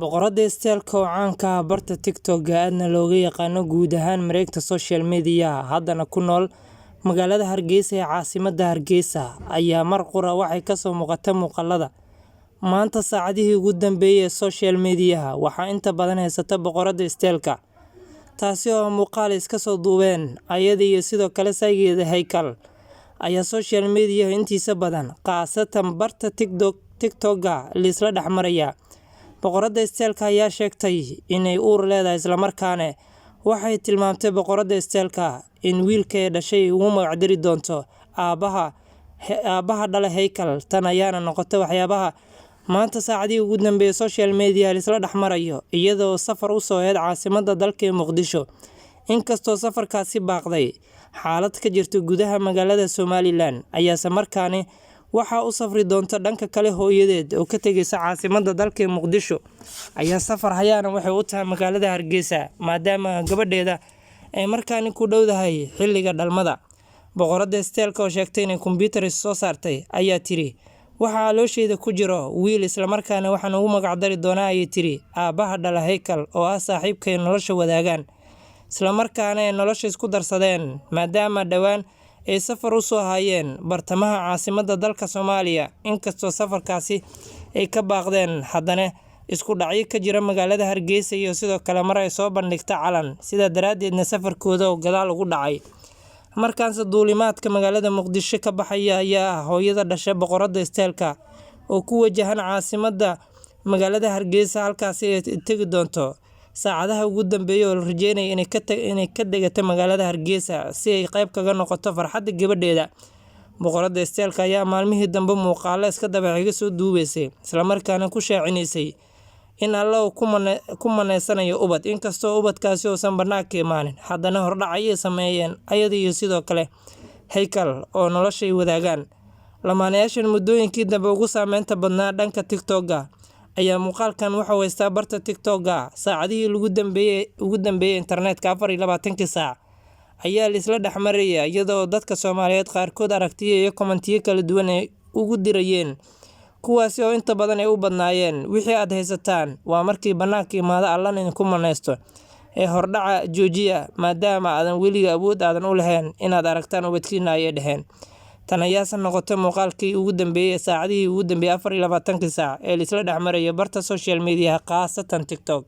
Boqoradda Style-ka oo caan ka ah barta TikTok-ga aadna looga yaqaano guud ahaan mareegta social media haddana ku nool magaalada Hargeysa ee caasimadda Hargeysa ayaa mar qura waxay kasoo muuqatay muuqaalada. Maanta saacadihii ugu dambeeyay ee social media waxaa inta badan haysata Boqoradda Style-ka, taasi oo muuqaal iska soo duubeen ayada iyo sidoo kale saygeeda Haykal ayaa social media intiisa badan khaasatan barta TikTok-ga liisla dhex maraya. Boqoradda Style-ka ayaa sheegtay inay uur leedahay, islamarkaana waxay tilmaamtay Boqoradda Style-ka in wiilka ay dhashay ugu magac diri doonto aabbaha dhalay Haykal. Tan ayaana noqotay waxyaabaha maanta saacadihii ugu dambeeyay social media liisla dhex marayo, iyadoo safar u soo ahayd caasimadda dalka ee Muqdisho. Inkastoo safarkaasi baaqday, xaalad ka jirta gudaha magaalada Somaliland ayaase markaani waxaa u safri doonta dhanka kale hooyadeed oo ka tegaysa caasimadda dalka ee Muqdisho ayaa safar hayaana waxay u tahay magaalada Hargeysa, maadaama gabadheeda ay markaani ku dhowdahay xilliga dhalmada. Boqoradda Style-ka oo sheegtay inay kombiyuutar is soo saartay ayaa tiri, waxaa caloosheeda ku jiro wiil, islamarkaana waxaan ugu magac dari doonaa, ayay tiri, aabbaha dhala Haykal oo ah saaxiibkay nolosha wadaagaan, islamarkaana ay nolosha isku darsadeen, maadaama dhowaan ay safar u soo hayeen bartamaha caasimadda dalka Soomaaliya. Inkastoo safarkaasi ay ka baaqdeen, haddana isku dhacyo ka jira magaalada Hargeysa iyo sidoo kale mar ay soo bandhigta calan, sidaa daraaddeedna safarkooda oo gadaal ugu dhacay. Markaanse duulimaadka magaalada Muqdisho ka baxaya ayaa ah hooyada dhashay Boqoradda Style-ka oo ku wajahan caasimadda magaalada Hargeysa, halkaasi ay tegi doonto saacadaha ugu dambeeya oo la rajeynaya inay ka degato magaalada Hargeysa si ay qayb kaga noqoto farxadda gabadheeda. Boqoradda Style-ka ayaa maalmihii dambe muuqaalo iska daba xiga soo duubaysay, islamarkaana ku shaacinaysay in Alle uu ku maneysanayo ubad. Inkastoo ubadkaasi uusan bannaanka imaanin, haddana hordhac ayay sameeyeen ayada iyo sidoo kale Haykal oo nolosha ay wadaagaan. Lamaanayaashan muddooyinkii dambe ugu saameynta badnaa dhanka TikTok-ga ayaa muuqaalkan wuxuu haystaa barta TikTok-ga saacadihii ugu dambeeyay internetka 24-kii saac ayaa la isla dhex maraya, iyadoo dadka Soomaaliyeed qaarkood aragtiyo iyo kommentiyo kala duwan ay ugu dirayeen, kuwaasi oo inta badan ay u badnaayeen wixii aad haysataan waa markii bannaanka imaado Allana idinku manaysto ee hordhaca joojiya, maadaama aadan weliga awood aadan u lahayn inaad aragtaan ubadkiina, ayay dhaheen. Tan ayaase noqotay muuqaalkii ugu dambeeyay saacadihii ugu dambeeyay 24-kii saac ee la isla dhex marayay barta social media, khaasatan TikTok.